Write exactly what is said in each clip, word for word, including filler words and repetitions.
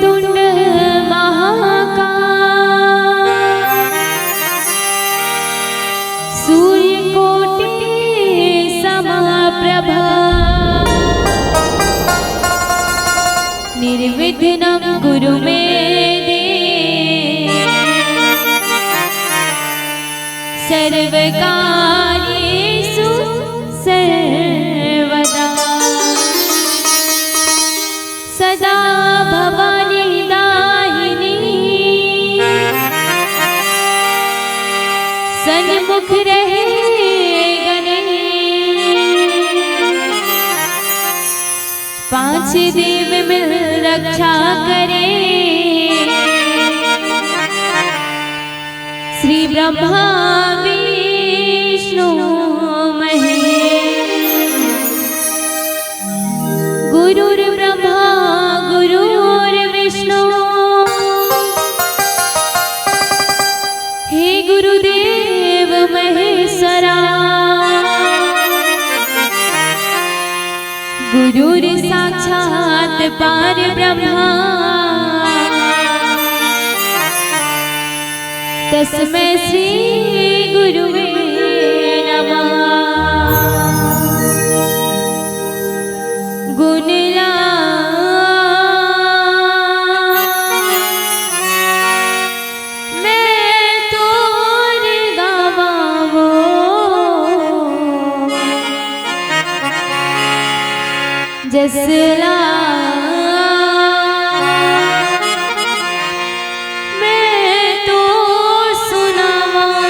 वक्रतुण्ड महाकाय सूर्यकोटि समप्रभा निर्विघ्नं कुरु मे देव सर्वकार्येषु सर्वदा। सदा भवानी दाहिनी सन्मुख रहे गणेश। पांच देव मिल रक्षा करे श्री ब्रह्मा विष्णु महेश। गुरुर्ब्रह्मा गुरुर्विष्णु हे गुरुदेव महेश्वरा। गुरुर्साक्षात् परब्रह्मा तस्मै श्री गुरुवे नमः। गुणला मैं तोर गावा वो जसला मैं तो सुनावा।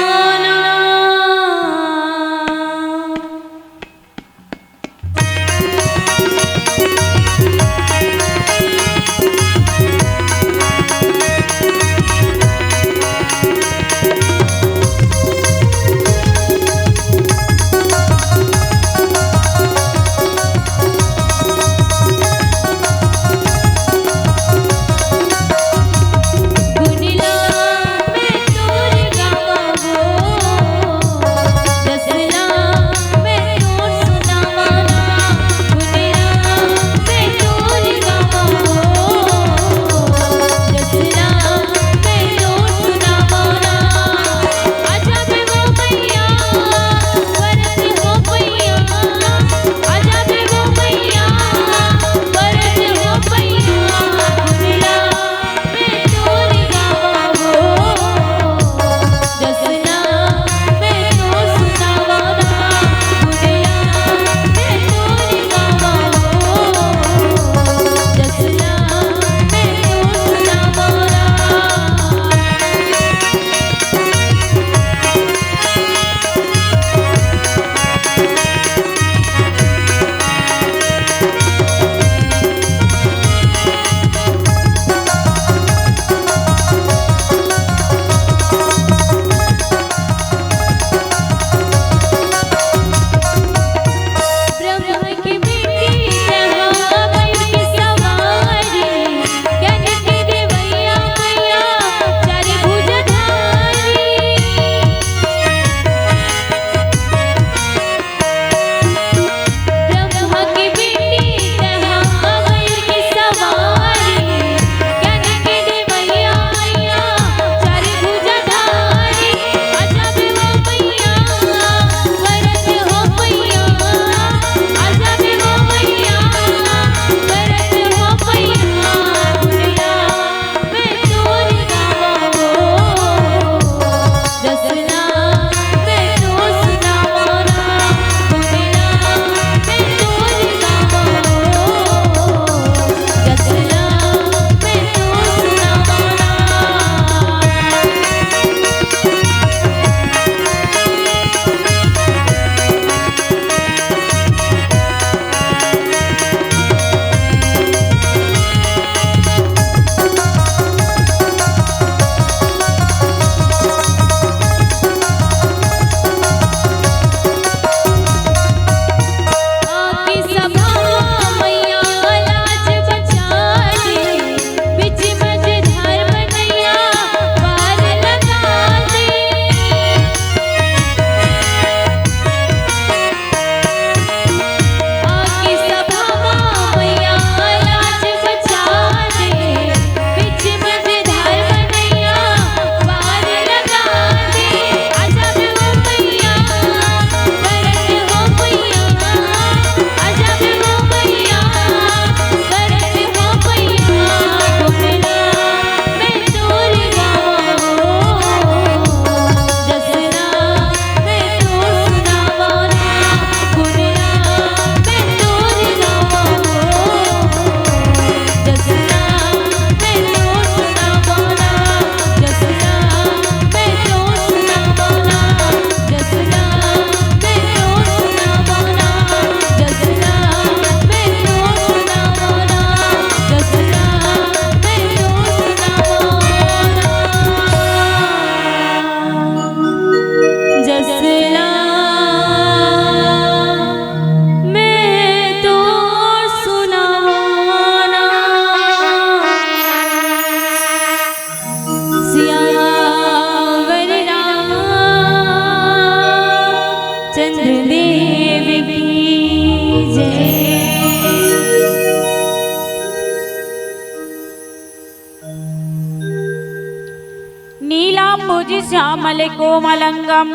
नीलाम्बुज श्यामल कोमलंगम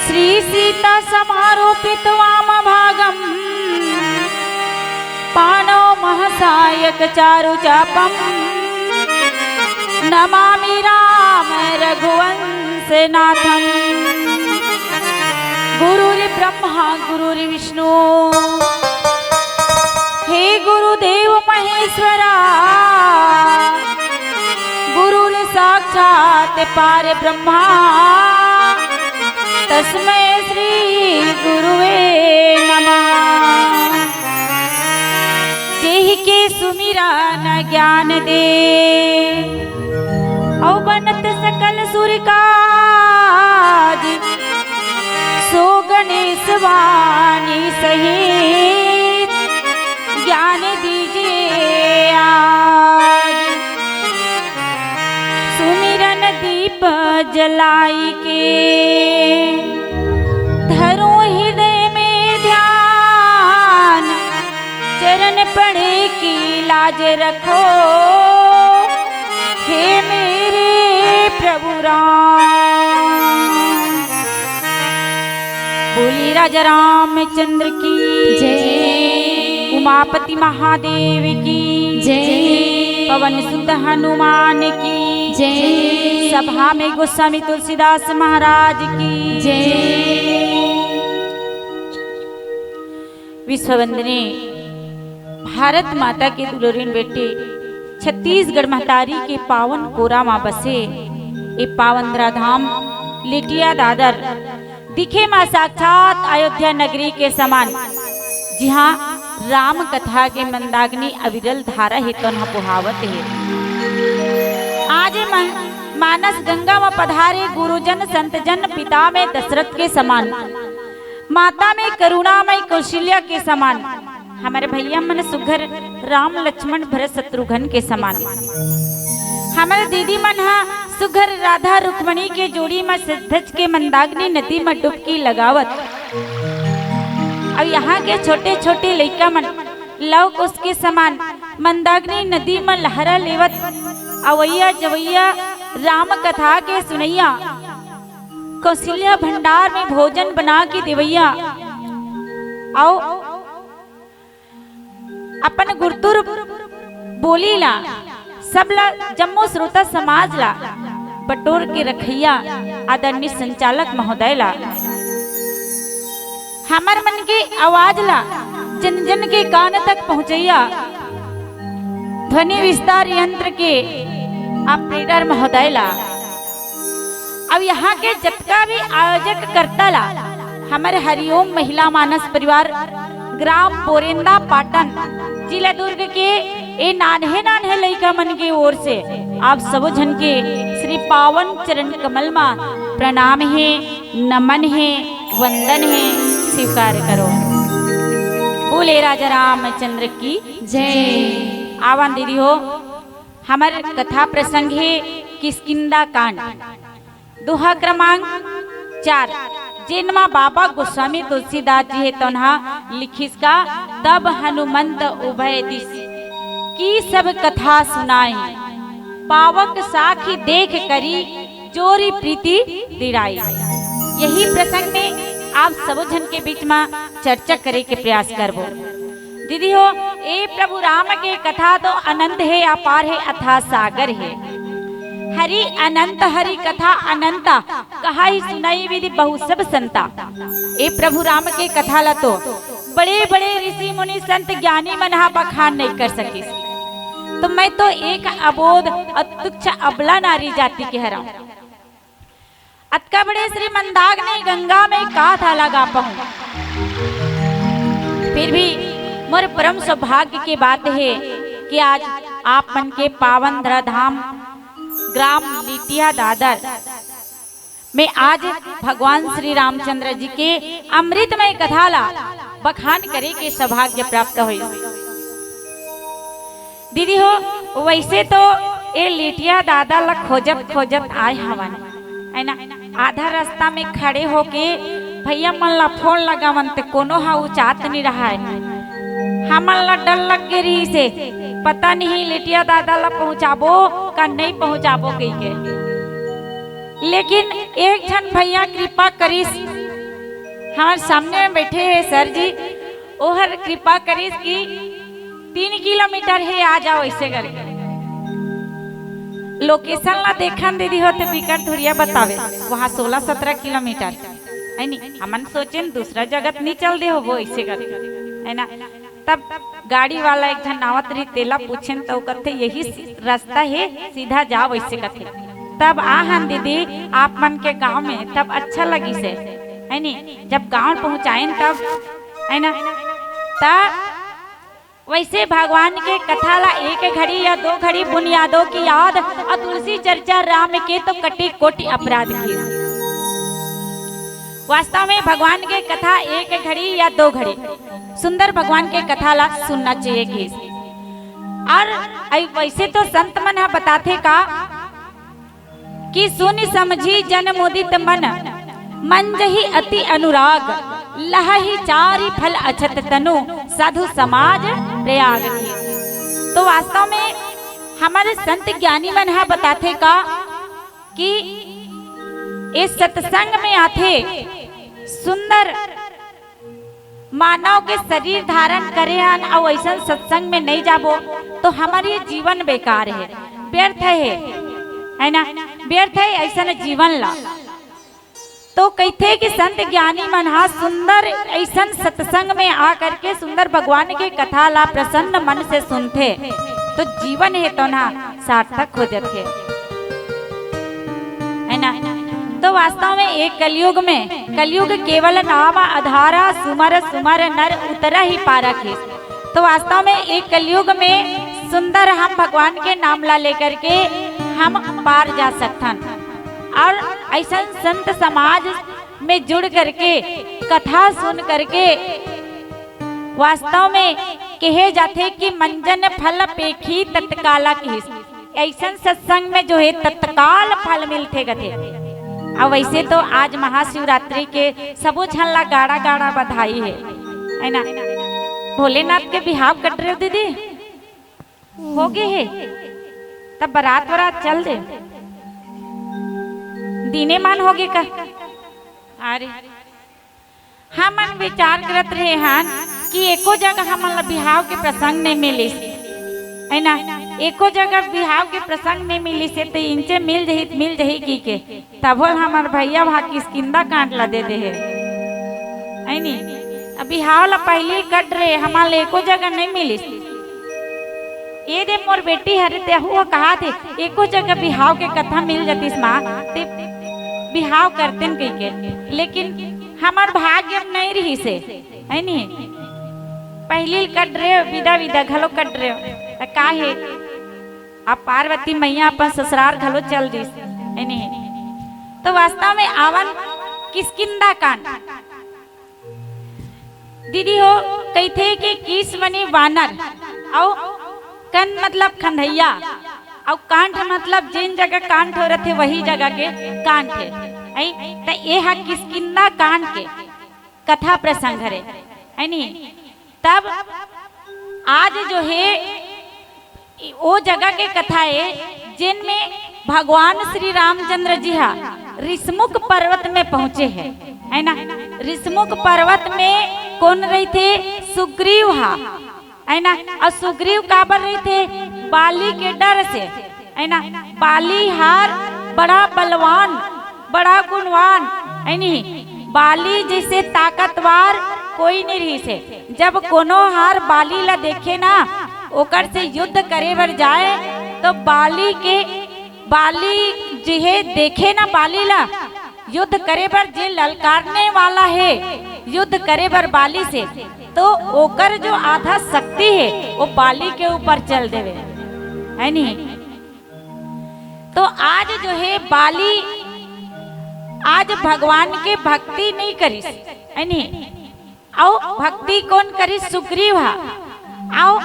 श्री सीता समारोपित वाम भागम पाणौ महासायक चारु चापम नमामि राम रघुवंश नाथम। गुरुर्ब्रह्मा गुरुर्विष्णु हे गुरुदेव महेश्वरा गुरुर्साक्षात् परब्रह्मा तस्मै श्री गुरुवे नमः। जेहि के सुमिरन ज्ञान दे अउ बनत सकल सुर काज सो गणेश वाणी सहित ज्ञान दीजे आज। सुमिरन दीप जलाई के धरो हृदय में ध्यान चरण पड़े की लाज रखो हे मेरे प्रभु राम। बोली राजा रामचंद्र की जय। उमापति महादेव की जय। पवन सुत हनुमान की जय। सभा में गोस्वामी तुलसीदास महाराज की जय। विश्ववंदनी भारत माता के दुलरिन बेटी छत्तीसगढ़ महतारी के पावन कोरा मा बसे ए पावन धराधाम लेटिया दादर दिखे मा साक्षात अयोध्या नगरी के समान, जिहाँ राम कथा के मंदाग्नि अविरल धारा हे तोन ह बोहावत हे। आज मन, मानस गंगा मा पधारे गुरुजन संतजन पिता में दशरथ के समान, माता में करुणामय कौशल्या के समान, हमर भैया मन सुघर राम लक्ष्मण भरत शत्रुघ्न के समान। हमर दीदी मन ह सुघर राधा रुक्मणी के जोड़ी म सिद्धज के मंदाग्नि नदी म डुबकी लगावत। अउ यहाँ के छोटे-छोटे लइका मन लव कुश के समान मंदाग्नि नदी म लहरा लेवत अवैया जवैया राम कथा के सुनैया कौशल्या भंडार में भोजन बना के देवैया अउ अपन गुरतुर बोली ला, सब ला, जम्मो श्रोता समाज ला बटोर के रखैया आदरणीय संचालक महोदय ला, हमर मन के आवाज ला जन जन के कान तक पहुँचैया ध्वनि विस्तार यंत्र के ऑपरेटर महोदय ला, अब यहाँ के जतका भी आयोजक कर्ता ला, हमर हरिओम महिला मानस परिवार, ग्राम बोरेंदा पाटन, जिला दुर्ग के ए नान्हे नान्हे लइका मन के ओर से आप सबो झन के श्री पावन चरण कमल मा प्रणाम हे, नमन हे, वंदन हे, स्वीकार करो। बोले राजा रामचंद्र की जय। आवन दीदी हो, हमर कथा प्रसंग हे किष्किंधा कांड, दोहा क्रमांक चार, जेन मा बाबा गोस्वामी तुलसीदास जी हे तोन ह लिखिस का, तब हनुमंत उभय दिस की सब कथा सुनाई, पावक साखी देख करी जोरी प्रीति दिराई। यही प्रसंग में आप सबो झन के बीच मा चर्चा करे के प्रयास करबो। दीदी हो, ए प्रभु राम के कथा तो अनंत हे, अपार हे, अथाह सागर हे। हरि अनंत हरि कथा अनंता, कहाई सुनाई विधि बहु सब संता। ए प्रभु राम के कथा ला तो बड़े बड़े ऋषि मुनि संत ज्ञानी मन हा बखान नहीं कर सकिस। तो मैं तो एक अबोध अतुच्छ अबला नारी जाति के हरंव। अतका बड़े श्री मंदाकिनी गंगा में का था लगा पाऊं। फिर भी मोर परम सौभाग्य के बात हे कि आज आप मन के पावन धराधाम ग्राम लिटिया दादर में आज भगवान श्री रामचंद्र जी के अमृतमय कथा ला बखान करे के सौभाग्य प्राप्त होइस। दीदी हो, वैसे तो ए लिटिया दादा ला खोजत खोजत आए हवन, है ना? आधा रास्ता में खड़े होके भैया मन ला फोन लगावन ते कोनो हा उचात नहीं रहा है। हमन ला डर लग गे रहिस हे, पता नहीं लिटिया दादा ला पहुंचाबो का नहीं पहुंचाबो कहिके। लेकिन एक झन भैया कृपा करिस, हमर सामने में बैठे हे सर जी, ओहर कृपा करिस कि तीन किलोमीटर हे, आ जाओ, ऐसे करके। लोकेशन ला देखन दीदी हो ते बिकट दूरिया बतावे, वहाँ सोलह सत्रह किलोमीटर है नी। हमन सोचेन दूसरा जगह त नहीं चल दे होबो ऐसे करके, है ना। तब गाड़ी वाला एक झन आवत रही, तेला पूछेन त ओ कथे, "यही रास्ता हे, सीधा जाओ," ऐसे कथे। तब आहन दीदी आप मन के गांव में, तब अच्छा लगिस हे, है नी। जब गांव पहुंचाएन तब, है ना, त वैसे भगवान के कथा ला एक घड़ी या दो घड़ी बुनियादों की याद और तुलसी चर्चा राम के तो कटी कोटि अपराध की। वास्तव में भगवान के कथा एक घड़ी या दो घड़ी सुंदर भगवान के कथा ला सुनना चाहिए घीस। और ऐ-, वैसे तो संत मन ह बताथे का कि सुनि समझी जन मुदित मन, मंजहि अति अनुराग, लहहि चारि फल अछत तनु, साधु समाज प्रयाग की। तो वास्तव में हमारे संत ज्ञानी मन ह बताथे का कि ए सत्संग में आथे सुंदर मानव के शरीर धारण करे हन अउ अइसन सत्संग में नहीं जाबो तो हमर ये जीवन बेकार हे, व्यर्थ हे, है ना, व्यर्थ हे अइसन जीवन ला। तो कहिथे कि संत ज्ञानी मन हा सुंदर अइसन सत्संग में आ करके सुंदर भगवान के कथा ला प्रसन्न मन से सुनथे तो जीवन हे तो ना सार्थक हो जाथे, है ना। तो वास्तव में एक कलयुग में, कलयुग केवल नाम आधारा, सुमर सुमर नर उतरहि पारा खेस। तो वास्तव में एक कलयुग में सुंदर हम भगवान के नाम ला लेकर के हम पार जा सकथन। और अइसन संत समाज में जुड़ करके, कथा सुन करके, वास्तव में कहे जाथे कि मंजन फल पेखी तत्काला किहिस। अइसन सत्संग में जो हे तत्काल फल मिलथे कथे। अब वैसे तो आज महाशिवरात्रि के सबो झन ला गाड़ा गाड़ा बधाई हे, है ना। भोलेनाथ के बिहाव कट रहे हो दीदी, हो गे हे, तब बारात वरात चल दे, दिने मान हो गे का? अरे हमन विचार करत रहे हन कि एको जगह हमन ला बिहाव के प्रसंग नहीं मिलिस, है ना, एको जगह बिहाव के प्रसंग नहीं मिलिस हे, तो इंचे मिल जही, मिल जही की के। तभो ले हमर भैया भा किष्किंधा कांड ला दे दे हे, है नी। अब बिहाव ला पहली कट रहे, हमन ला एको जगह नहीं मिलिस। ए दे मोर बेटी हरे, ते हु कहा थे, एको जगह बिहाव के कथा मिल जतिस माँ, ते बिहाव करतेन कहिके, लेकिन हमर भाग्य में नहीं रहिस हे, है नी। पहली कट रहे, विदा विदा घलो कट रहे, त का हे, अब पार्वती मैया अपन ससुराल घलो चल दिस, है नी। तो वास्तव में आवन किष्किंधा कांड दीदी हो, कहिथे कि किस बने वानर, अउ कन मतलब खंधैया, अउ कांठ मतलब जेन जगह कांठ हो रथे, वही जगह के कांठ हे। ऐ, त ए हा किष्किंधा कांड के कथा प्रसंग हरे, है नी? तब आज जो हे, ओ जगह के कथा हे, जेन में भगवान श्री रामचंद्र जी हा ऋषमुख पर्वत में पहुंचे हे, है ना? ऋषमुख पर्वत में कोन रहिथे? सुग्रीव हा, है ना? अउ सुग्रीव काबर रहिथे? बाली के डर से, है ना? बाली हार बड़ा बलवान, बड़ा गुणवान, है नी? बाली जैसे ताकतवर कोई नहीं रहिस हे। जब कोनो हार बाली ला देखे ना, ओकर से युद्ध करे बर जाए, तो बाली के, बाली जिहे देखे ना बाली ला, युद्ध करे बर जे ललकारने वाला हे, युद्ध करे बर बाली से, तो ओकर जो आधा शक्ति हे, वो बाली के ऊपर चल देवे, है नी? तो आज जो हे बाली, आज भगवान के भक्ति नहीं करिस, है नी? अउ भक्ति कोन करिस? सुग्रीव हा। अउ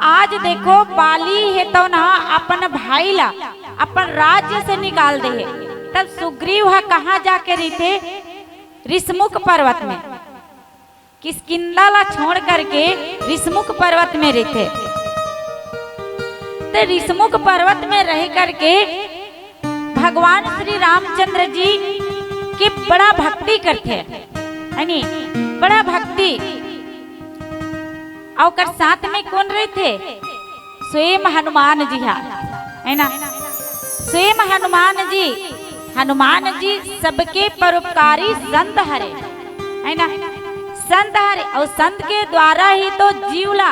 आज देखो, बाली हे तो ना अपन भाई ला अपन राज्य से निकाल दे हे, तब सुग्रीव हा कहाँ जाके रहिथे? ऋषमुख पर्वत में। किष्किंधा ला छोड़ करके ऋषमुख पर्वत में रहिथे। ते रिसमुख पर्वत में रह करके भगवान श्री रामचंद्र जी के बड़ा भक्ति करथे, है नी? बड़ा भक्ति। अउ ओकर साथ में कोन रहिथे? स्वयं हनुमान जी हा, है ना? स्वयं हनुमान जी, हनुमान जी सबके परोपकारी संत हरे, है ना? संत हरे, अउ संत के द्वारा ही तो जीव ला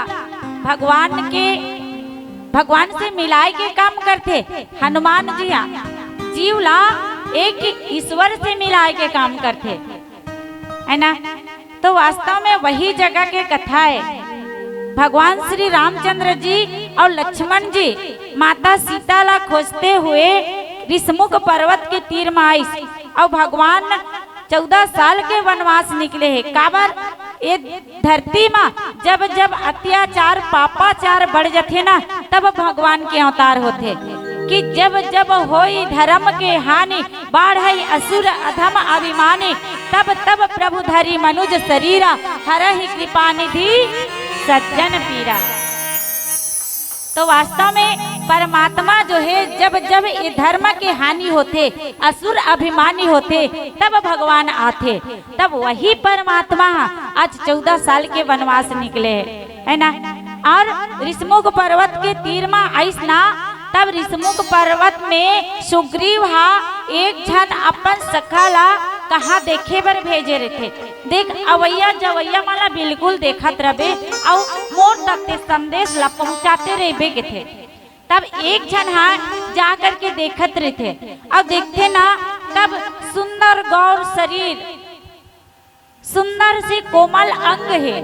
भगवान के, भगवान से मिलाए के काम करथे। हनुमान जी हा जीव ला एक ईश्वर से मिलाए के काम करथे, है ना? तो वास्तव में वही जगह के कथा है। भगवान श्री रामचंद्र जी अउ लक्ष्मण जी माता सीता ला खोजते हुए रिसमुख पर्वत के तीर म आइस, अउ भगवान चौदह साल के वनवास निकले हे। काबर? ए धरती म जब जब अत्याचार पापाचार बढ़ जथे ना, तब भगवान के अवतार होथे कि जब जब होई धर्म के हानि, बाढ़ई असुर अधम अभिमानी, तब तब प्रभु धरी मनुज शरीरा, हरहि कृपा निधि सज्जन पीरा। तो वास्तव में परमात्मा जो है, जब जब ये धर्म के हानि होथे, असुर अभिमानी होथे, तब भगवान आथे। तब वही परमात्मा आज चौदह साल के वनवास निकले हे, है ना? अउ रिसमुख पर्वत के तीर म आइस ना, तब रिसमुख पर्वत में सुग्रीव हा एक झन अपन सखा ला कहाँ देखे बर भेजे रहिथे। देख, अवइया जवइया मन ला बिल्कुल देखत रहिबे अउ मोर तक ते संदेश ला पहुँचाते रहिबे कथे। तब एक झन हा जा करके देखत रहिथे अउ देखथे ना, तब सुंदर गौर शरीर, सुंदर से कोमल अंग हे,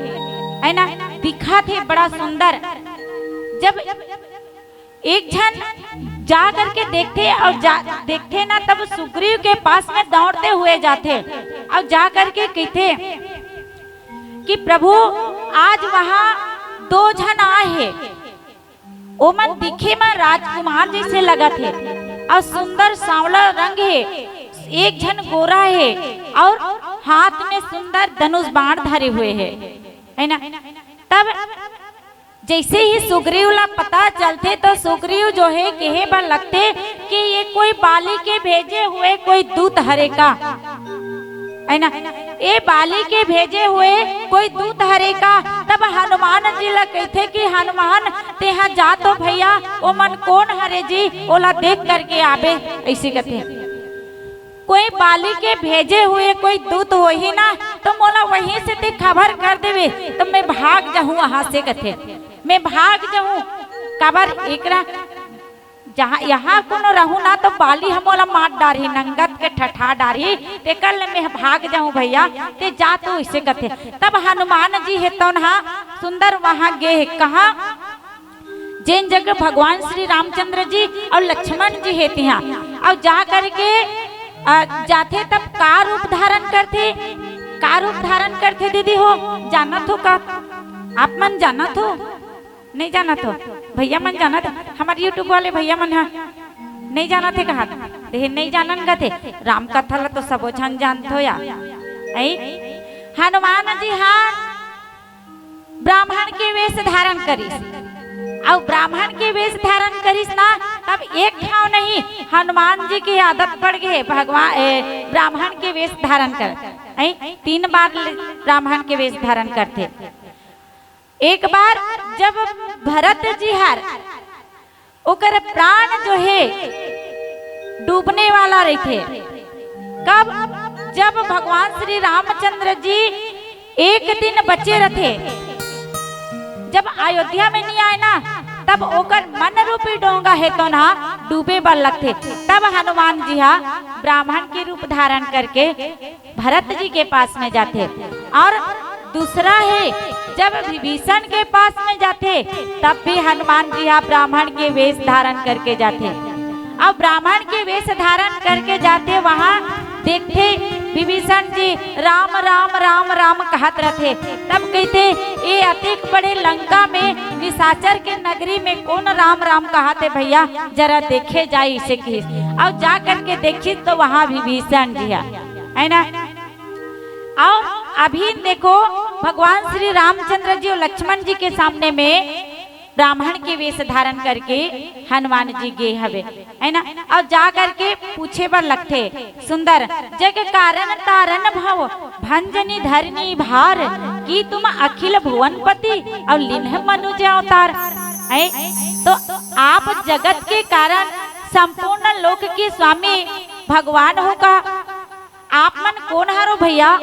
है ना, दिखत हे बड़ा सुंदर। जब एक झन जा करके देखथे अउ जा, देखथे ना, तब सुग्रीव के पास में दौड़ते हुए जाथे अउ जा करके कहिथे कि प्रभु, आज वहाँ दो झन आए हे, ओमन दिखे म राजकुमार जइसे लगत हे अउ सुंदर सांवला रंग हे, एक झन गोरा हे अउ हाथ में सुंदर धनुष बाण धरे हुए हे, है ना? तब जइसे ही सुग्रीव ला पता चलथे तो सुग्रीव जो हे कहे बर लगथे कि ये कोई बाली के भेजे हुए कोई दूत हरे का, है ना? ये बाली के भेजे हुए कोई दूत हरे का। तब हनुमान जी ला कहिथे कि हनुमान, तेहा जा तो भइया, ओमन कोन हरे जी, ओला देख करके आबे, अइसे कथे। कोई बाली के भेजे हुए कोई दूत होही ना, तो मोला वहीं से ते खबर कर देबे, तो मैं भाग जाहूँ वहाँ से कथे, मैं भाग जाहूँ। काबर एकरा जहाँ, यहाँ कोनो रहूँ ना, तो बाली ह मोला मार डारही, नंगत के ठठा डारही, तेकर ले मैं भाग जाहूँ भइया, ते जा तू, अइसे कथे। तब हनुमान जी हे तौन हा सुंदर वहाँ गे हे, कहाँ? जेन जगह भगवान श्री रामचंद्र जी अउ लक्ष्मण जी हे तिहाँ, अउ जा करके, अ, जाथे तब का रूप धारण करथे, का रूप धारण करथे दीदी हो, जानत हो का? आप मन जानत हो? नहीं जानत हो? भइया मन जानत हे? हमर YouTube वाले भइया मन ह नहीं जानत हे कहा? देहे नहीं जानन कथे, राम कथा ला तो सबो झन जानत हो या। ऐ हनुमान जी हा ब्राह्मण के वेश धारण करिस, अउ ब्राह्मण के वेश धारण करिस ना, तब एक ठाव नहीं, हनुमान जी के आदत पड़ गे हे भगवान, ए, ब्राह्मण के वेश धारण कर, ऐ तीन बार ले ब्राह्मण के वेश धारण करथे। एक बार जब भरत जी हर ओकर प्राण जो हे डूबने वाला रहिथे। कब? जब भगवान श्री रामचंद्र जी एक दिन बचे रथे, जब अयोध्या में नहीं आए ना, तब ओकर मन रूपी डोंगा हे तो ना डूबे बर लगथे। तब हनुमान जी हा ब्राह्मण के रूप धारण करके भरत जी के पास में जाथे। अउ दूसरा हे, जब विभीषण के पास में जाथे, तब भी हनुमान जी हा ब्राह्मण के वेश धारण करके जाथे। अउ ब्राह्मण के वेश धारण करके जाथे, वहाँ देखथे विभीषण जी राम राम राम राम कहत रथे। तब कहिथे, ए अतेक बड़े लंका में, निशाचर के नगरी में कोन राम राम कहत हे भइया, जरा देखे जाए, अइसे कहिस। अउ जा करके देखिस तो वहाँ विभीषण जी हा, है ना? अउ अभी देखो, भगवान श्री रामचंद्र जी अउ लक्ष्मण जी के सामने में ब्राह्मण के वेश धारण करके हनुमान जी गे हवे, है ना? अउ जा करके पूछे बर लगथे सुंदर, "जग कारण तारण भव भंजनी धरनी भार, की तुम अखिल भुवनपति अउ लिन्ह मनुज अवतार।" है तो आप जगत के कारण, संपूर्ण लोक के स्वामी भगवान हो का? आप मन कोन हरो भैया?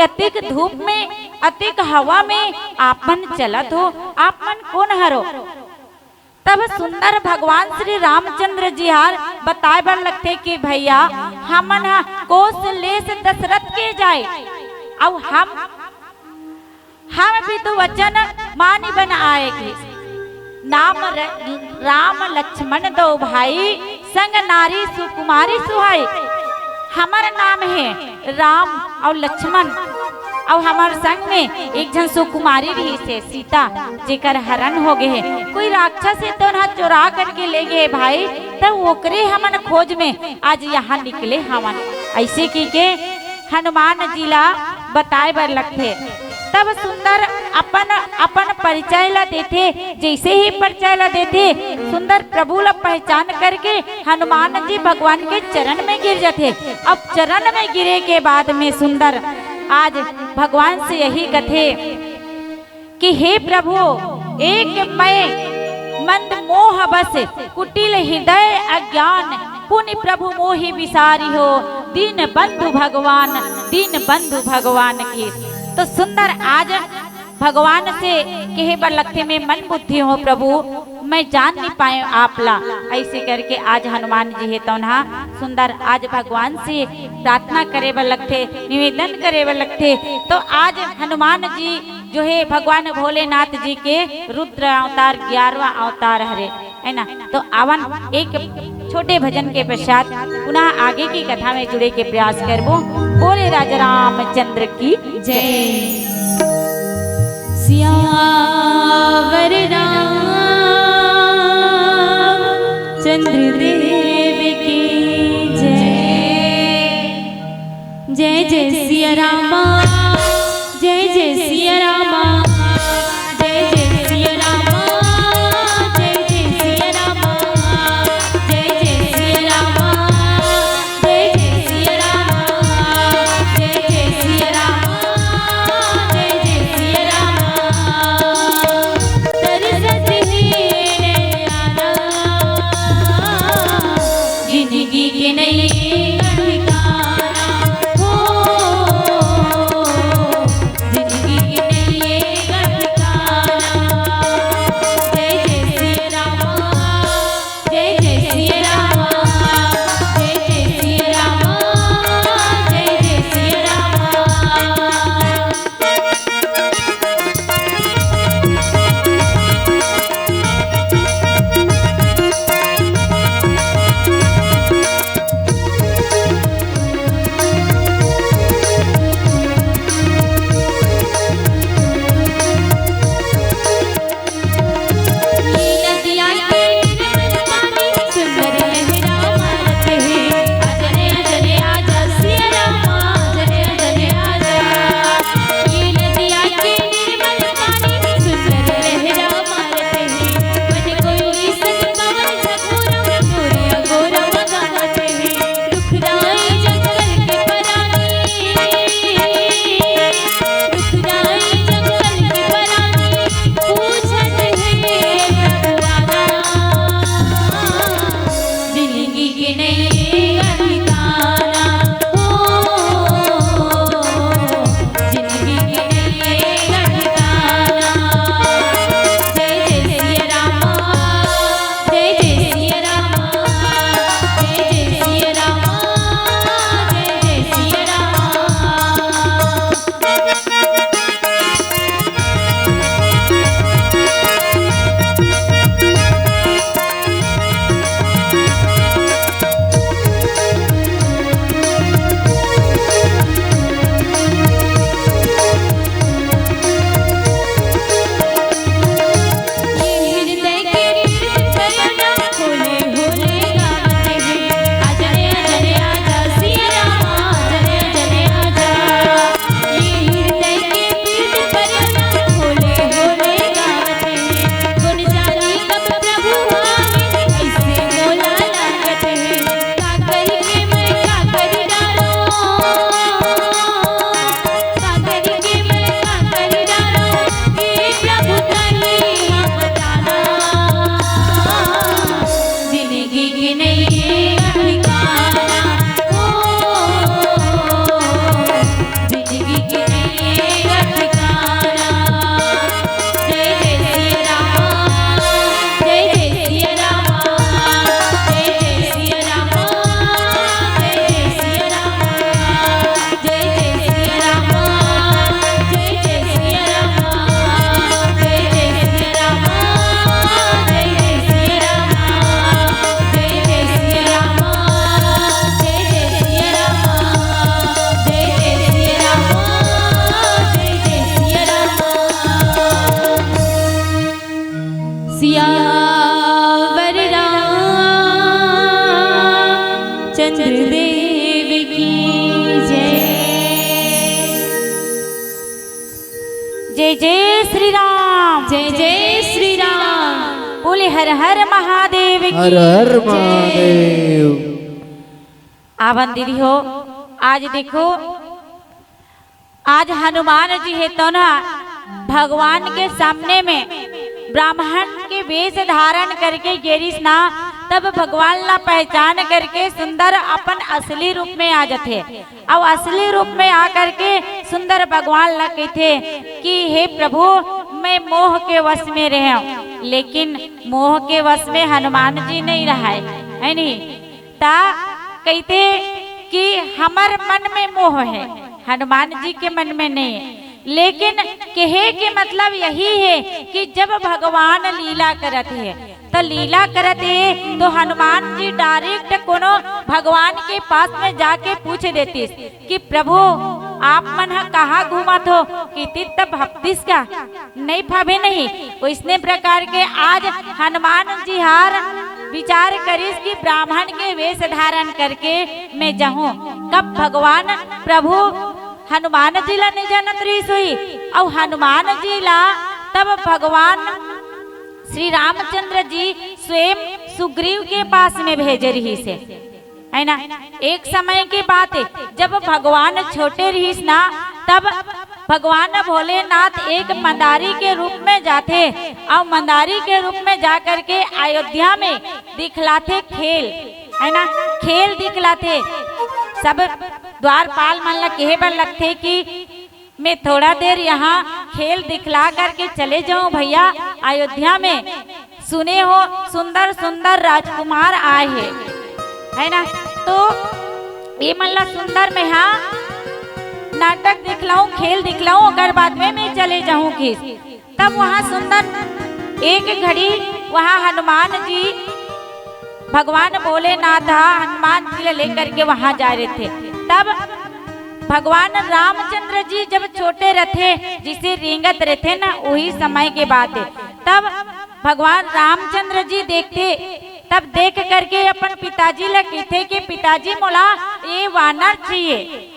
अतिक धूप में, अतिक हवा में आप मन चलत हो, आप मन कोन हरो? तब सुंदर भगवान श्री रामचंद्र जी हर बताए बर लगथे कि भैया, हमन ह कोस लेस दशरथ के जाए, अउ हम हम विधु वचन मानि बन आए गे। नाम र-, राम लक्ष्मण दो भाई, संग नारी सुकुमारी सुहाई। हमर नाम हे राम अउ लक्ष्मण, अउ हमर संग में एक झन सुकुमारी रहिस हे सीता, जेकर हरण हो गे हे। कोई राक्षस हे तो ओला चोरा करके ले गे हे भाई, त ओकरे हमन खोज में आज यहाँ निकले हवन। अइसे कहिके हनुमान जी ला बताए बर लगथे। तब सुंदर अपन, अपन परिचय ला देथे। जइसे ही परिचय ला देथे, सुंदर प्रभु ला पहचान करके हनुमान जी भगवान के चरण में गिर जाथे। अब चरण में गिरे के बाद में सुंदर आज भगवान से यही कथे कि हे प्रभु, एक मैं मंद मोह बस, कुटिल हृदय अज्ञान, पुनि प्रभु मोहि विसारिहो, दीन बंधु भगवान, दीन बंधु भगवान की। तो सुंदर आज भगवान से कहे बर लगथे, "मैं मंद बुद्धि हों प्रभु, मैं जान नहीं पाएंव आप ला।" अइसे करके आज हनुमान जी हे तउन ह सुंदर आज भगवान से प्रार्थना करे बर लगथे, निवेदन करे बर लगथे। तो आज हनुमान जी जो हे भगवान भोलेनाथ जी के रुद्र अवतार, ग्यारहवाँ अवतार हरे, है ना? तो आवन एक छोटे भजन के पश्चात पुनः आगे की कथा में जुड़े के प्रयास करबो। बोले राजा रामचंद्र की जय। सियावर रामचंद्र देव की जय। जय जय सिया रामा, जय जय सिया रामा, जय जय सिया रामा, जय जय सिया रामा, जय जय सिया रामा, जय जय सिया रामा, जय जय सिया रामा, जय जय सिया रामा। तरसत हे नैना जिंदगी के नइये ठिकाना हो, जिंदगी के नइये हर महादेव की हर हर जय। महादेव। आवन दीदी हो, आज देखो, आज हनुमान जी हे तो ना भगवान के सामने में ब्राह्मण के वेश धारण करके गेरिस ना, तब भगवान ला पहचान करके सुंदर अपन असली रूप में आ जाथे। अउ असली रूप में आकर के सुंदर भगवान ला कहिथे कि हे प्रभु, मैं मोह के वश में रहेंव, लेकिन मोह के वश में हनुमान जी नहीं रहाय, है नी? ता कहिथे कि हमर मन में मोह हे, हनुमान जी के मन में नहीं हे। लेकिन कहे के मतलब यही हे कि जब भगवान लीला करत हे, तो लीला करत हे, तो हनुमान जी direct कोनो भगवान के पास में जाके पूछ देतिस कि प्रभु, आप मन ह कहाँ घूमत हो? किति तब भक्तिस का नहीं भावे नहीं। वैसने प्रकार के आज हनुमान जी हर विचार करिस कि ब्राह्मण के वेश धारण करके मैं जाहूं। कब भगवान प्रभु हनुमान जी ला नहीं जानत रहिस होही, अउ हनुमान जी ला तब भगवान श्री रामचंद्र जी स्वयं सुग्रीव के पास में भेजे रहिस हे, है ना? एक समय के बात हे, जब भगवान छोटे रहिस ना, तब भगवान भोलेनाथ एक मंदारी के रूप में जाथे, अउ मंदारी के रूप में जा करके अयोध्या में दिखलाथे खेल, है ना? खेल दिखलाथे। सब द्वारपाल मन ला कहे बर लगथे कि मैं थोड़ा देर यहाँ खेल दिखला करके चले जाऊं भैया, अयोध्या में सुने हो सुंदर सुंदर राजकुमार आए हे, है ना? तो ये मन ला सुंदर मैं हा नाटक दिखलाऊं, खेल दिखलाऊं, ओकर बाद में मैं चले जाऊं किस। तब वहाँ सुंदर एक घड़ी वहाँ हनुमान जी, भगवान भोलेनाथ ह हनुमान जी ला लेकर के वहाँ जा रहे थे। तब भगवान रामचंद्र जी जब छोटे रथे, जिसे रेंगत रथे ना, वही समय के बात हे। तब भगवान रामचंद्र जी देखथे, तब देख करके अपन पिताजी ला कहिथे कि पिताजी, मोला ये वानर चाहिए,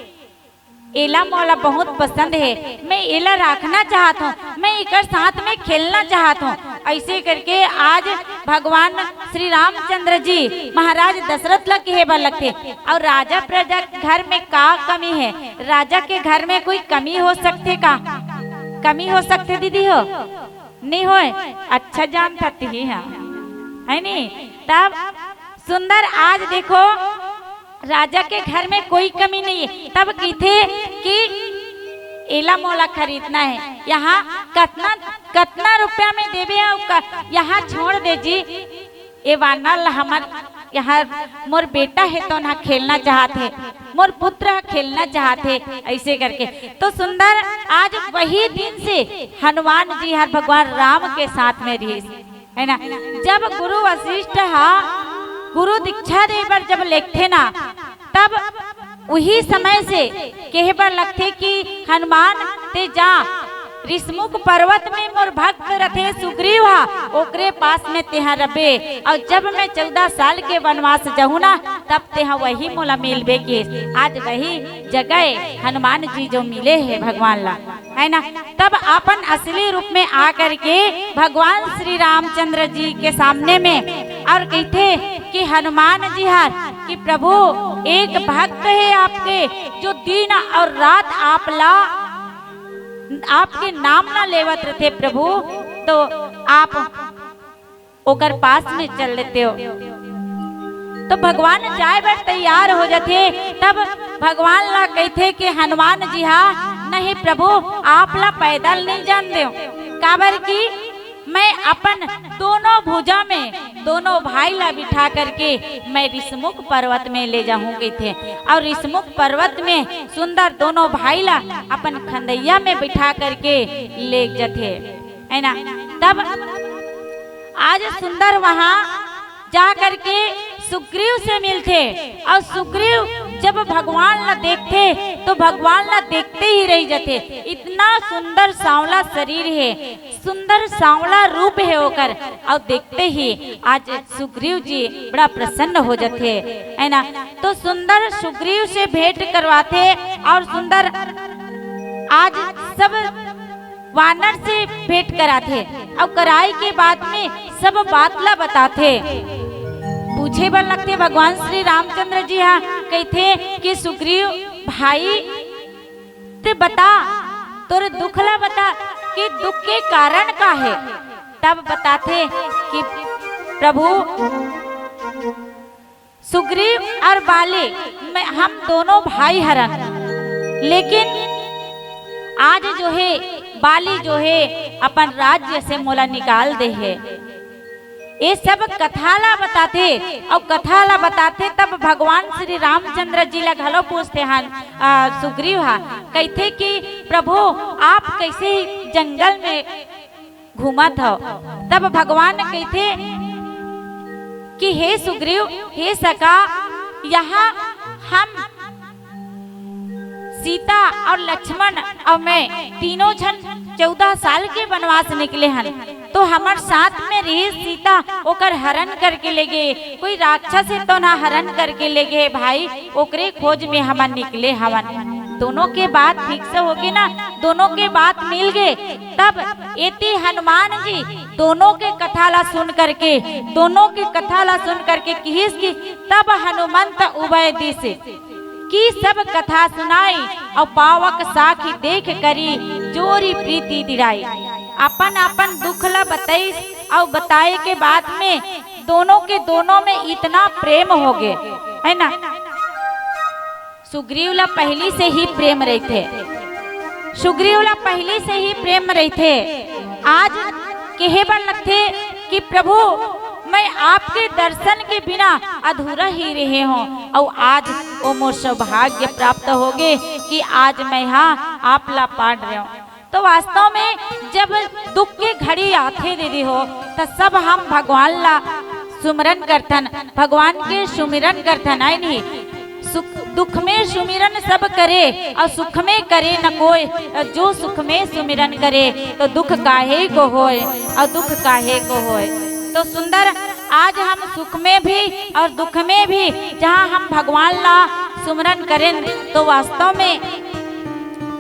एला मोला बहुत पसंद हे, मैं एला राखना चाहत हूँ, मैं एकर साथ में खेलना चाहत हूँ। ऐसे करके आज भगवान श्री रामचंद्र जी महाराज दशरथ ला कहे बर लगथे, अउ राजा प्रजा के घर में का कमी हे? राजा के घर में कोई कमी हो सकथे का? कमी हो सकथे दीदी हो? नहीं होय। अच्छा जानथा तिही हा, है नी? तब सुंदर आज देखो, राजा के घर में कोई कमी नहीं है। तब कहिथे कि एला मोला खरीदना है, यहाँ कतना, कतना रुपया में देबे अउ क-, यहाँ छोड़ दे जी, ए वानर ला हमर यहाँ मोर बेटा हे तो ना खेलना चाहत हे, मोर पुत्र ह खेलना चाहत हे, ऐसे करके। तो सुंदर आज वही दिन से हनुमान जी हर भगवान राम के साथ में रहिस, है ना। जब गुरु वशिष्ठ हा गुरु दीक्षा दे बर जब लेगथे ना, तब उही समय से कहे बर लगथे कि हनुमान ते जा, ऋषमुख पर्वत में मोर भक्त रथे सुग्रीव हा, ओकरे पास में तेहा रबे, अउ जब मैं चौदह साल के वनवास जहूँ ना, तब तेहा वही मोला मिलबे के। आज वही जगह हनुमान जी जो मिले हे भगवान ला, है ना। तब अपन असली रूप में आकर के भगवान श्री रामचंद्र जी के सामने में अउ कहिथे कि हनुमान जी हर कि प्रभु, एक भक्त हे आपके, जो दिन अउ रात आप ला, आपके नाम ला लेवत रथे प्रभु, तो आप ओकर पास में चल लेते हो। तो भगवान जाए बर तैयार हो जाथे, तब भगवान ला कहिथे कि हनुमान जी हा, नहीं प्रभु, आप ला पैदल नहीं जान देव, काबर कि मैं अपन दोनों भुजा में दोनों भाई ला बिठा करके मैं ऋषमुख पर्वत में ले जाहूं कहिथे, अउ ऋषमुख पर्वत में सुंदर दोनों भाई ला अपन खंदैया में बिठा करके ले जथे, है ना। तब आज सुंदर वहां जा करके सुग्रीव से मिलथे, अउ सुग्रीव जब भगवान ला देखथे तो भगवान ला देखते ही रह जाथे। इतना सुंदर सांवला शरीर हे, सुंदर सांवला रूप हे ओकर, अउ देखते ही आज सुग्रीव जी बड़ा प्रसन्न हो जाथे, है ना। तो सुंदर सुग्रीव से भेंट करवाथे अउ सुंदर आज सब वानर से भेंट कराथे अउ कराई के बाद में सब बात ला बताथे। पूछे बर लगथे भगवान श्री रामचंद्र जी हा, कहिथे कि सुग्रीव भाई, ते बता, तोर दुख ला बता कि दुख के कारण का हे। तब बताथे कि प्रभु, सुग्रीव अउ बाली, मैं, हम दोनों भाई हरन, लेकिन आज जो हे बाली जो हे अपन राज्य से मोला निकाल दे हे। ये सब कथा ला बताथे अउ कथा ला बताथे तब भगवान श्री रामचंद्र जी ला घलो पूछथे हन, आ, सुग्रीव हा कहिथे कि प्रभु, आप कइसे जंगल में घूमत हव? तब भगवान कहिथे कि हे सुग्रीव, हे सखा, यहाँ हम सीता अउ लक्ष्मण अउ मैं तीनों झन चौदह साल के बनवास निकले हन, तो हमर साथ में रहिस सीता, ओकर हरन करके ले गे, कोई राक्षस हे तो ना हरन करके ले गे भाई, ओकरे खोज में हमन निकले हवन। दोनों के बात ठीक से होगे ना, दोनों के बात मिल गे। तब एती हनुमान जी दोनों के कथा ला सुन करके, दोनों के कथा ला सुन करके किहिस कि तब हनुमंत उभय दिस की सब कथा सुनाई अउ पावक साखी देख करी जोरी प्रीति दिराई। अपन अपन दुख ला बताइस अउ बताए के बाद में दोनों के दोनों में इतना प्रेम होगे, है ना। सुग्रीव ला पहिली से ही प्रेम रहिथे, सुग्रीव ला पहिली से ही प्रेम रहिथे। आज कहे बर लगथे कि प्रभु, मैं आपके दर्शन के बिना अधूरा ही रहे हंव, अउ आज वो मोर सौभाग्य प्राप्त होगे कि आज मैं हा आप ला पाट रहे हंव। तो वास्तव में जब दुख के घड़ी आथे दीदी हो, त सब हम भगवान ला सुमरन करथन, भगवान के सुमिरन करथन, आय नहीं? सुख, दुख में सुमिरन सब करे अउ सुख में करे न कोय, अउ जो सुख में सुमिरन करे तो दुख काहे को होय अउ दुख काहे को होय। तो सुंदर, आज हम सुख में भी अउ दुख में भी जहाँ हम भगवान ला सुमरन करेन तो वास्तव में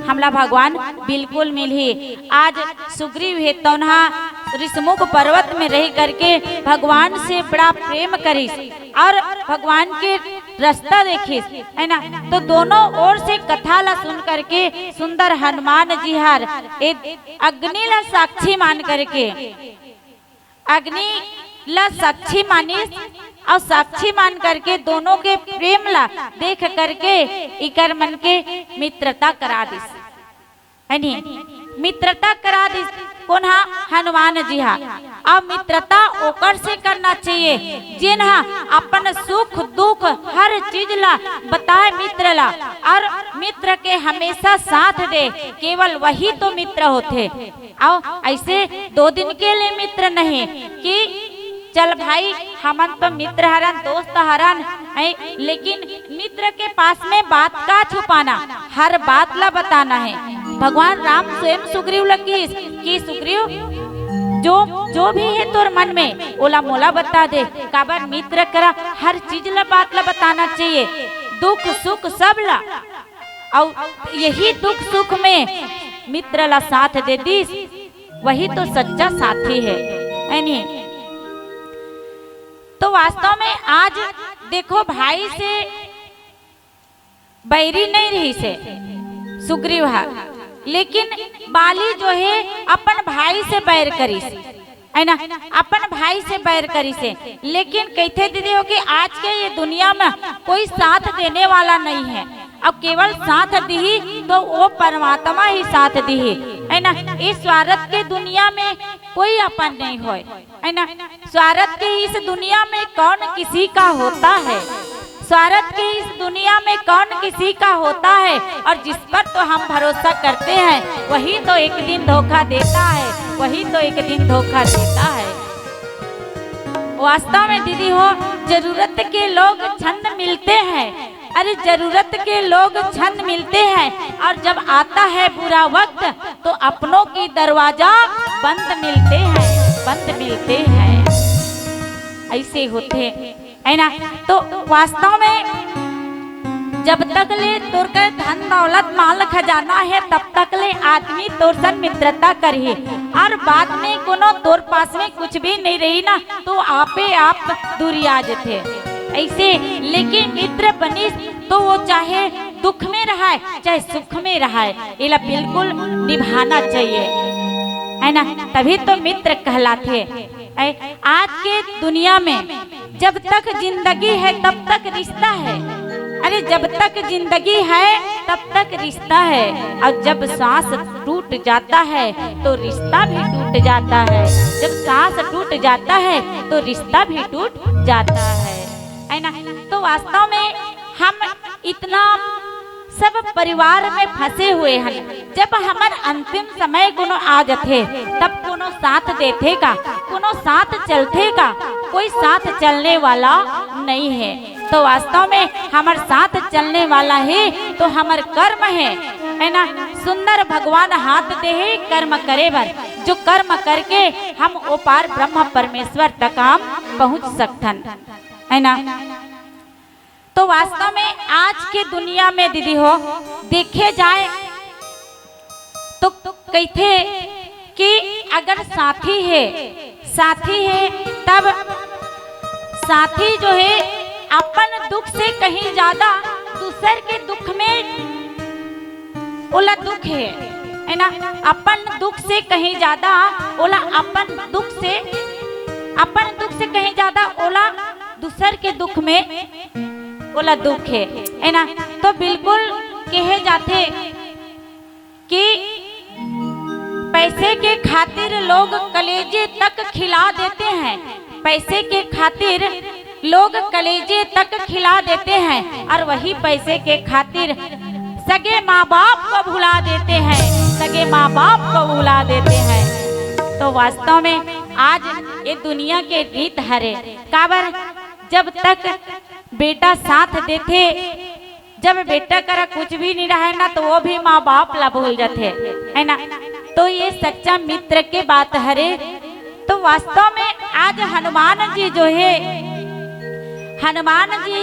हमला भगवान बिल्कुल मिलही। आज सुग्रीव हे तौन हा ऋषमुख पर्वत में रह करके भगवान से बड़ा प्रेम करिस अउ भगवान के रास्ता देखिस, है ना। तो दोनों ओर से कथा ला सुन करके सुंदर हनुमान जी हर ए अग्नि ला साक्षी मान करके, अग्नि ला साक्षी मानिस अउ साक्षी मान करके दोनों के प्रेम ला देख करके इकर मन के मित्रता करा दिस, है नी? मित्रता करा दिस कोन हा? हनुमान जी हा। अउ मित्रता ओकर से करना चाहिए जेन हा अपन सुख दुख हर चीज ला बताए मित्र ला, अउ मित्र के हमेशा साथ दे, केवल वही तो मित्र होथे। अउ ऐसे दो दिन के लिए मित्र नहीं कि चल भाई, हमन तो मित्र हरन, दोस्त हरन, ऐ, लेकिन मित्र के पास में बात का छुपाना, हर बात ला बताना हे। भगवान राम स्वयं सुग्रीव ला किहिस कि सुग्रीव, जो, जो भी हे तोर मन में, ओला मोला बता दे। काबर मित्र करा हर चीज ला, बात ला बताना चाहिए, दुख सुख सब ला। अउ यही दुख सुख में मित्र ला साथ दे दिस, वही तो सच्चा साथी हे, है नी? तो वास्तव में आज देखो, भाई से बैरी नहीं रहिस हे सुग्रीव हा, लेकिन बाली जो हे अपन भाई से बैर करिस, है ना, अपन भाई से बैर करिस हे। लेकिन कहिथे दीदी हो कि आज के ये दुनिया में कोई साथ देने वाला नहीं है। अब केवल साथ दिही तो वो परमात्मा ही साथ दिही, है ना। इस स्वार्थ के दुनिया में कोई अपन नहीं होय, है ना। स्वार्थ के इस दुनिया में कौन किसी का होता है, स्वार्थ के इस दुनिया में कौन किसी का होता है, और जिस पर तो हम भरोसा करते हैं, वही तो एक दिन धोखा देता है, वही तो एक दिन धोखा देता है। वास्तव में दीदी हो, जरूरत के लोग छंद मिलते हैं, अरे जरूरत के लोग छंद मिलते हैं, और जब आता है बुरा वक्त तो अपनों की दरवाजा बंद मिलते हैं, बंद मिलते हैं। ऐसे होथे, है ना। तो वास्तव में जब तक ले तोर कर धन दौलत माल खजाना हे, तब तक ले आदमी तोर सन मित्रता करही, और बाद में कोनो तोर पास में कुछ भी नहीं रही ना, तो आपे आप दूरिया जथे। ऐसे लेकिन मित्र बनिस तो वो चाहे दुख में रहाय, चाहे सुख में रहाय, एला बिल्कुल निभाना चाहिए, है ना? तभी तो मित्र कहलाथे। ऐ, आज के दुनिया में जब तक जिंदगी है, तब तक रिश्ता है। अरे, जब तक जिंदगी है, तब तक रिश्ता है, और जब सांस टूट जाता है, तो रिश्ता भी टूट जाता है। जब सांस टूट जाता है, तो रिश्ता भी टूट जाता है, है ना? तो वास्तव में हम इतना सब परिवार में फंसे हुए हैं। जब हमर अंतिम समय कोनो आ जथे, तब कोनो साथ देथे का, कोनो साथ चलथे का? कोई साथ चलने वाला नहीं है। तो वास्तव में हमर साथ चलने वाला ही तो हमर कर्म है, है ना? सुंदर भगवान हाथ दे हे कर्म करे बर, जो कर्म करके हम ओपार ब्रह्म परमेश्वर तक हम पहुंच सकथन, है ना? तो वास्तव में आज के दुनिया में दीदी हो, देखे जाए तो कहिथे कि अगर साथी है, साथी है, तब साथी जो है अपन दुख से कहीं ज्यादा दूसर के दुख में ओला दुख है, है ना? अपन दुख से कहीं ज्यादा ओला अपन दुख से, अपन दुख से कहीं ज्यादा ओला दूसर के दुख में ओला दुख है, है ना? तो बिल्कुल कहे जाथे कि पैसे के खातिर लोग कलेजे तक खिला देते हैं, पैसे के खातिर लोग कलेजे तक खिला देते हैं, और वही पैसे के खातिर सगे माँ बाप को भुला देते हैं, सगे माँ बाप को भुला देते हैं। तो वास्तव में आज ये दुनिया के रीत हरे, काबर जब तक बेटा साथ देथे, जब बेटा करा कुछ भी नहीं रहे ना, तो वो भी माँ बाप ला भूल जाथे, है ना? तो ये सच्चा मित्र के बात हरे। तो वास्तव में आज हनुमान जी जो है, हनुमान जी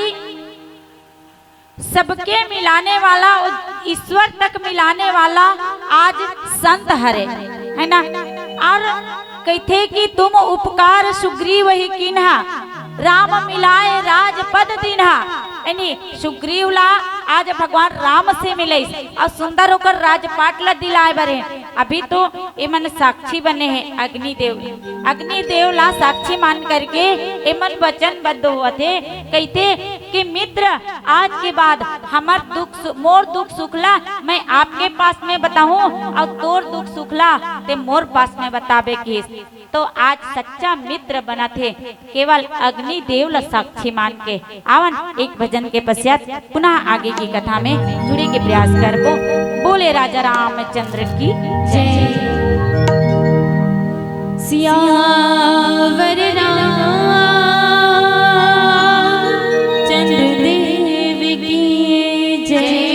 सबके मिलाने वाला, ईश्वर तक मिलाने वाला आज संत हरे, है ना? और कहिथे कि तुम उपकार सुग्रीव ही कीन्हा, राम मिलाए राजपद दीन्हा। यानी सुग्रीव ला आज भगवान राम से मिलइस और सुंदर होकर राजपाट ला दिलाए बर हे। अभी तो एमन साक्षी बने हे अग्निदेव, अग्निदेव ला साक्षी मान करके एमन वचनबद्ध होवत हे, कहिथे कि मित्र, आज के बाद हमर दुख सु-, मोर दुख सुख ला मैं आपके पास में बताहूँ और तोर दुख सुख ला ते मोर पास में बताबे किस। तो आज सच्चा मित्र बनत हे, केवल अग्निदेव ला साक्षी मान के। आवन एक भजन के पश्चात पुनः आगे की कथा में जुड़े के प्रयास करबो। बोले राजा रामचंद्र की जय। सियावर रामचंद्र देव की जय।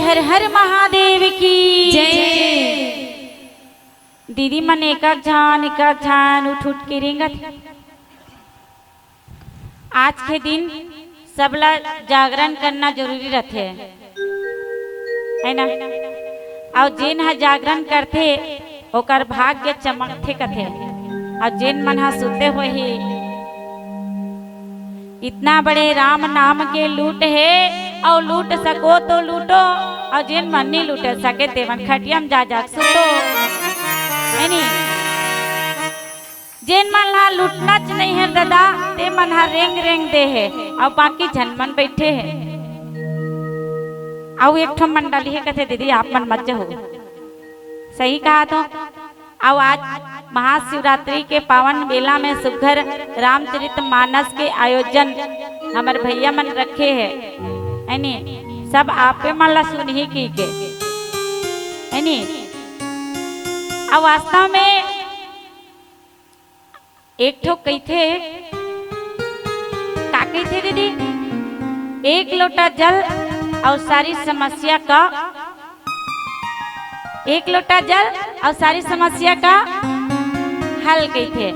हर हर महादेव की जय। दीदी मन एकक झन एकक झन उठ उठ के रेंगत हे। आज के दिन सबला जागरण करना जरूरी रथे, है ना? अउ जेन ह जागरण करथे ओकर भाग्य चमकथे कथे। अउ जेन मन ह सुते होही, इतना बड़े राम नाम के लूट हे, अउ लूट सको तो लूटो, अउ जेन मन नहीं लूटे सके ते मन खटिया में जा जा के सुतो, है नी? जेन मन ला लूटना च नहीं है दादा, ते मन ह रेंग रेंग दे हे, अउ बाकी झन मन बैठे हे। अउ एक ठो मंडली हे कथे, दीदी आप मन मत जहो, सही कहा तो। अउ आज महाशिवरात्रि के पावन बेला में सुघर रामचरित मानस के आयोजन हमर भैया मन रखे हे, है नी? सब आपे मन ला सुनही की के, है नी? अउ वास्तव में एक ठो कहिथे, का कहिथे दीदी? एक लोटा जल अउ सारी समस्या का, एक लोटा जल अउ सारी समस्या का हल कहिथे।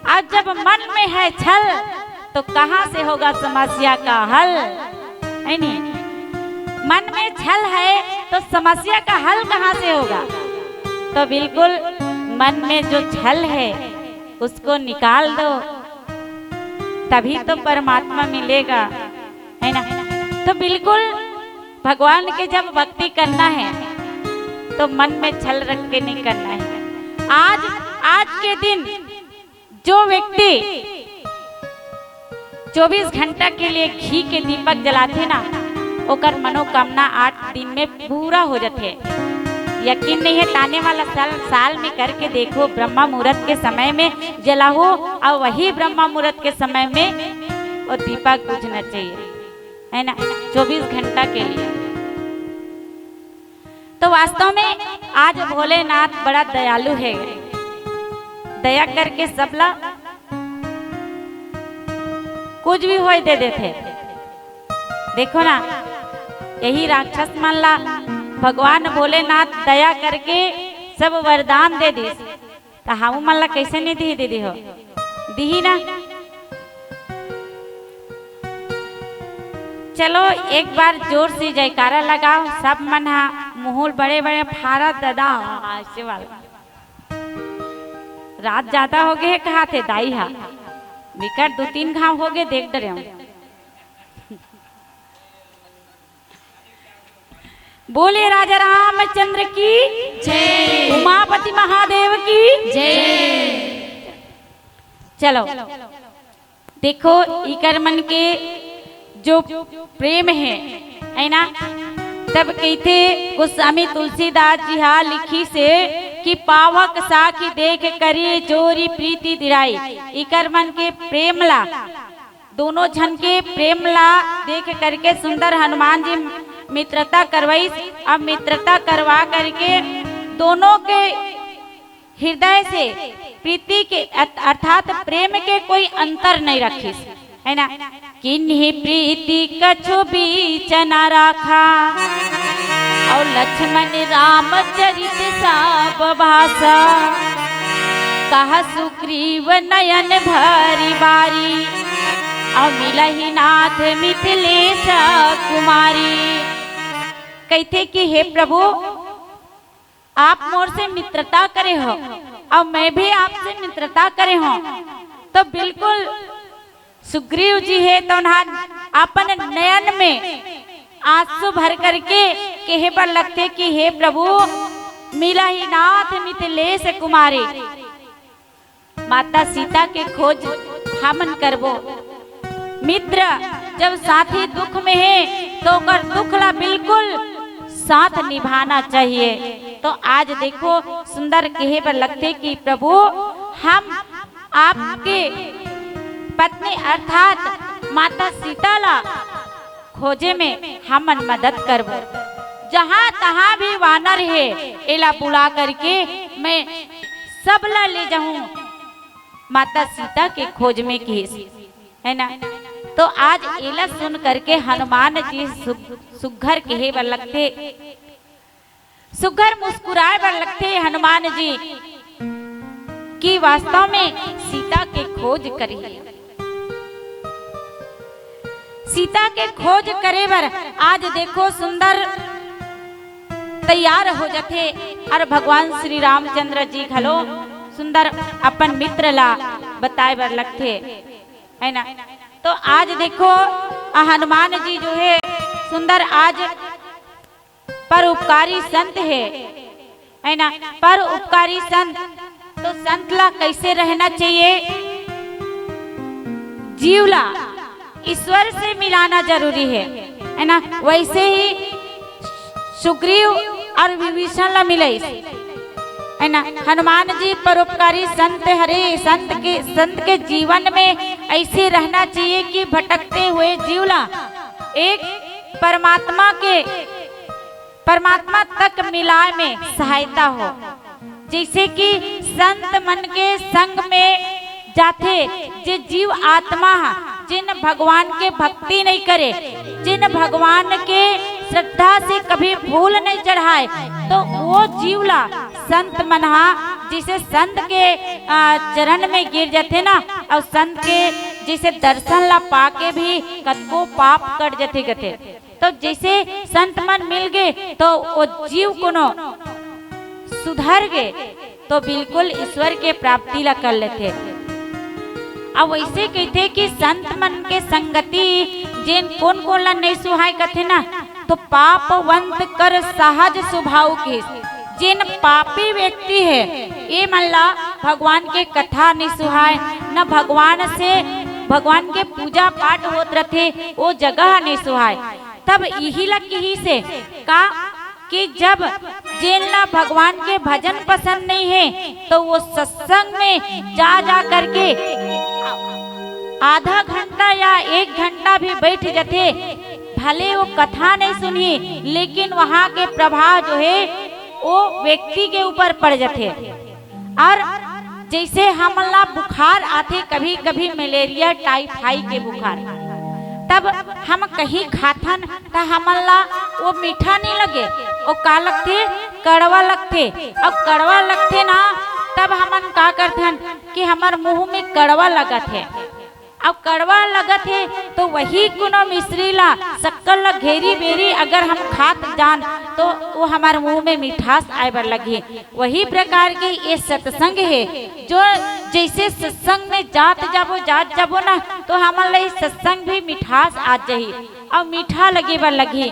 अउ जब मन में है छल, तो कहाँ से होगा समस्या का हल? है नी? मन में छल है तो समस्या का हल कहाँ से होगा? तो बिल्कुल मन में जो छल है उसको निकाल दो, तभी तो परमात्मा मिलेगा, है ना? तो बिल्कुल भगवान के जब भक्ति करना है तो मन में छल रख के नहीं करना है। आज, आज के दिन जो व्यक्ति चौबीस घंटा के लिए घी के दीपक जलाथे ना, ओकर मनोकामना आठ दिन में पूरा हो जाथे। यकीन नहीं है, त आने वाला साल, साल में करके देखो, ब्रह्मा मुहूर्त के समय में जलाहो अउ वही ब्रह्मा मुहूर्त के समय में वो दीपक बुझना चाहिए, है ना, चौबीस घंटा के लिए। तो वास्तव में आज भोलेनाथ बड़ा दयालु है, दया करके सबला कुछ भी होय दे देथे। देखो ना, यही राक्षस मन ला भगवान भोलेनाथ दया करके सब वरदान दे दिस, त हमू मन ला कैसे नहीं दिही दीदी हो? दिही ना। चलो एक बार जोर से जयकारा लगाओ, सब मन हा मुहुल बड़े बड़े फारत दादा, ऐसे वाला। रात ज्यादा हो गए कहा थे दाई हा, बिकट दो तीन घाव हो गए, देख डरे हूँ। बोले राजा रामचंद्र की जय। उमापति महादेव की जय। चलो, देखो, इकर मन के जो प्रेम है, है ना? तब कहिथे गोस्वामी तुलसीदास जी हा लिखिस हे कि पावक साखी देख करी जोरी प्रीति दिराई। इकर मन के प्रेम ला, दोनों झन के प्रेम ला देख करके सुंदर हनुमान जी मित्रता करवाइस। अब मित्रता करवा करके दोनों के हृदय से प्रीति के अर्थ-, अर्थात प्रेम के कोई अंतर नहीं रखिस, है ना? किन्हीं प्रीति कछु बीच न राखा, और लक्ष्मण रामचरित सब भाषा, कहा सुग्रीव नयन भरि बारी, और मिलहि नाथ मिथिलेश कुमारी। कहिथे कि हे प्रभु, आप मोर से मित्रता करे हो और मैं भी आपसे मित्रता करे हो, तो बिल्कुल सुग्रीव जी हे तो उन्हां अपन नयन में आंसू भर करके कहे बर लगथे कि हे प्रभु, मिलहि नाथ मिथिलेश कुमारी। माता सीता के खोज हमन करबो। मित्र जब साथी दुख में हे तो ओकर दुख ला बिल्कुल साथ निभाना चाहिए। तो आज देखो, सुंदर कहे बर लगथे कि प्रभु, हम आपके पत्नी अर्थात माता सीता ला खोजे में हमन मदद करबो। जहां तहां भी वानर हे, एला बुला करके मैं सबला ले जाहूं माता सीता के खोज में, किहिस, है ना? तो आज एला सुन करके हनुमान जी सु-, सुघर कहे बर लगथे, सुघर मुस्कुराए बर लगथे हनुमान जी कि वास्तव में सीता के खोज करही। सीता के खोज करे बर आज देखो सुंदर तैयार हो जथे और भगवान श्री रामचंद्र जी घलो सुंदर अपन मित्र ला बताए बर लगथे, है ना। तो आज देखो, आ हनुमान जी जो है सुंदर आज परोपकारी संत है, है ना। परोपकारी संत, तो संत ला कैसे रहना चाहिए? जीव ला ईश्वर से मिलाना जरूरी है, है ना। वैसे ही सुग्रीव और विभीषण ला मिलइस, है ना। हनुमान जी परोपकारी संत हरे, संत के, संत के जीवन में ऐसे रहना चाहिए कि भटकते हुए जीव ला एक परमात्मा के, परमात्मा तक मिलाए में सहायता हो। जैसे कि संत मन के संग में जाथे, जे जीव आत्मा ह, जिन भगवान के भक्ति नहीं करे, जिन भगवान के श्रद्धा से कभी फूल नहीं चढ़ाए, तो वो जीव ला संत मन हा, जिसे संत के, आ, चरण में गिर जाथे ना, और संत के जिसे दर्शन ला पाके भी कतको पाप कट जथे कथे। तो जैसे संत मन मिल गे, तो वो जीव कोनो सुधर गे, तो बिल्कुल ईश्वर के प्राप्ति ला कर लेथे। अब वैसे कहथे कि संत मन के संगति जेन कोन कोन ला नहीं सुहाय कथे ना, तो पापवंत कर सहज स्वभाव के, जेन पापी व्यक्ति है, ये मन ला भगवान के कथा नहीं सुहाय, न भगवान से, भगवान के पूजा पाठ होत रथे, वो जगह नहीं सुहाय। तब इही ला किहिसे का कि जब जेन ला भगवान के भजन पसंद नहीं है, तो वो सत्संग में जा जा करके आधा घंटा या एक घंटा भी बैठ जथे, भले वो कथा नहीं सुनही, लेकिन वहाँ के प्रभाव जो है, वो व्यक्ति के ऊपर पड़ जथे। और जैसे हमन ला बुखार आथे, कभी-कभी मलेरिया, टाइफाइड के बुखार, तब हम कहीं खाथन, त हमन ला वो मीठा नहीं लगे, वो का लगथे, कड़वा लगथे। अब कड़वा लगथे ना, तब हमन का करथन कि हमर मुंह में कड़वा लगत है। अब कड़वा लगत है, तो वही कोनो मिश्री ला, शक्कर ला घेरी बेरी अगर हम खात जान, तो वो हमर मुंह में मिठास आए बर लगही। वही प्रकार के ये सत्संग है, जो जैसे सत्संग में जात जाबो, जात जाबो ना, तो हमन ला ये सत्संग भी मिठास आ जाही और मीठा लगे बर लगही।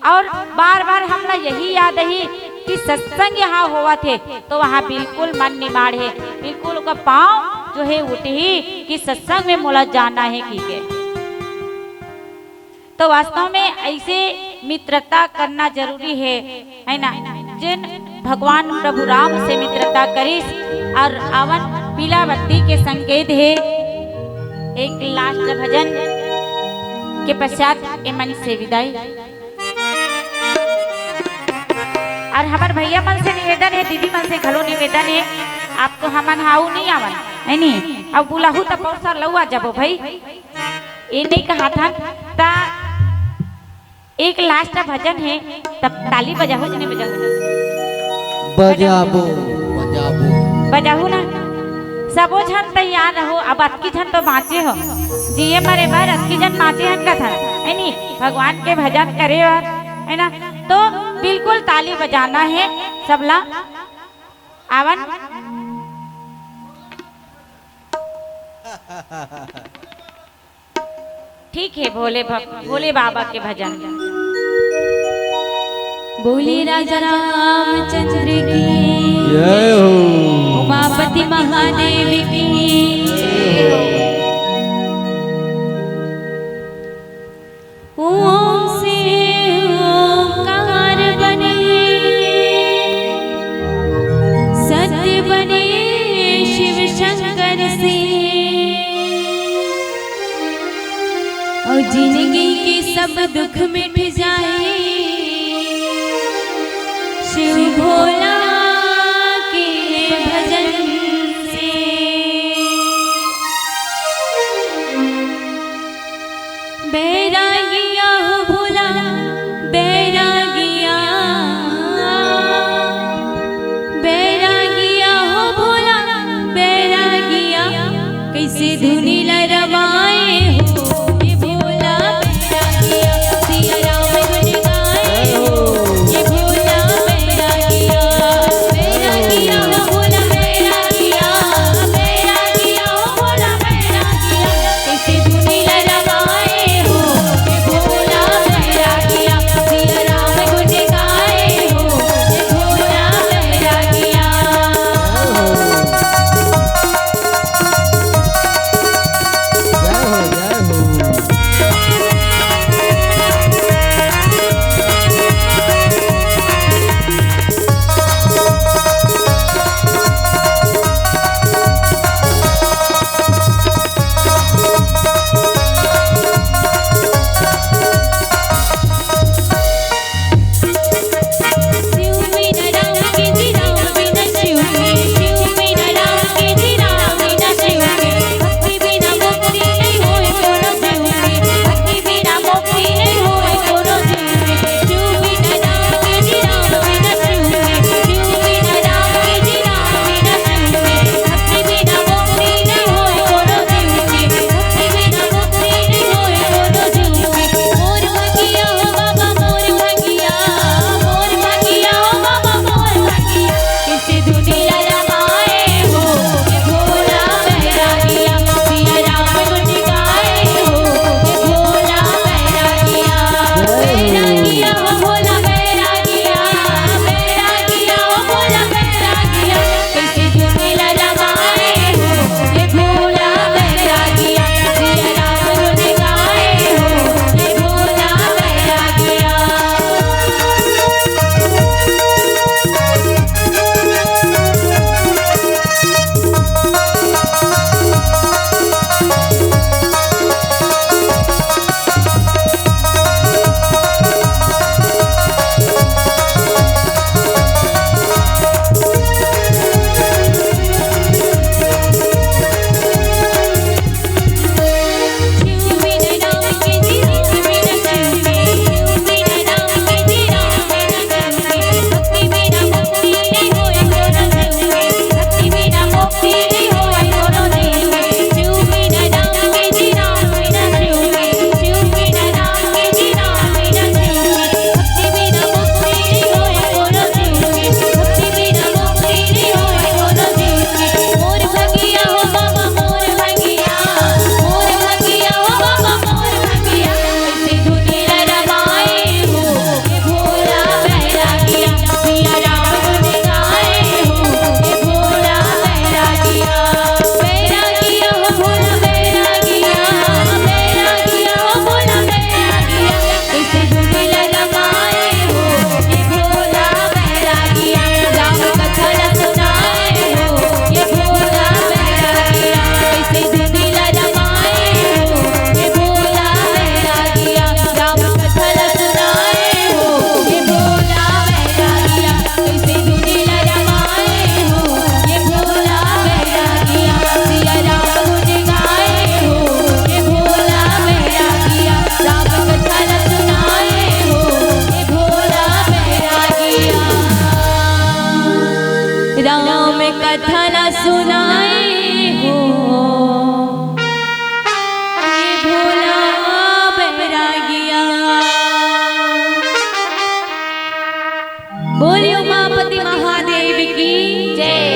और बार-बार हमला यही याद रही कि सत्संग यहाँ होवत हे, तो वहाँ बिल्कुल मन निमाड़ हे, बिल्कुल ओकर पाँव जो हे उठही कि सत्संग में मोला जाना हे कहिके। तो वास्तव में ऐसे मित्रता करना जरूरी हे, है ना? जिन भगवान प्रभु राम से मित्रता करिस और आवन पीला बत्ती के संकेत हे। एक लास्ट भजन के पश्चात ए मंच से विदाई। और हमर भैया मन से निवेदन हे, दीदी मन से घलो निवेदन हे, आप तो हमन हाउ नहीं आवन, है नी? अब बुलाहू त बहुत सारा लउआ जाबो भाई, ये नहीं कहा था। ता एक लास्ट भजन हे, तब ताली बजाहू कि नहीं बजाहू? बजाबो। बजाबो। बजाहू ना। सबो झन तैयार रहो, अब अतकी झन तो बाँचे हो, जिए मरे बर अतकी झन बाँचे हन कथन, है नी? भगवान के भजन करे बर, है ना? तो बिल्कुल ताली बजाना हे सबला। आवन। ठीक हे, भोले भक्त, भोले बाबा के भजन। बोले राजा रामचंद्र की, जय हो। उमापति महादेव की। ओम से ओंकार बने, सत्य बने शिव शंकर से, और जिंदगी के सब दुख मिट जाए शिव भोला के भजन से। राम कथा न सुनाए हो, ये भोला बैरागिया। बोलियो उमापति महादेव की जय।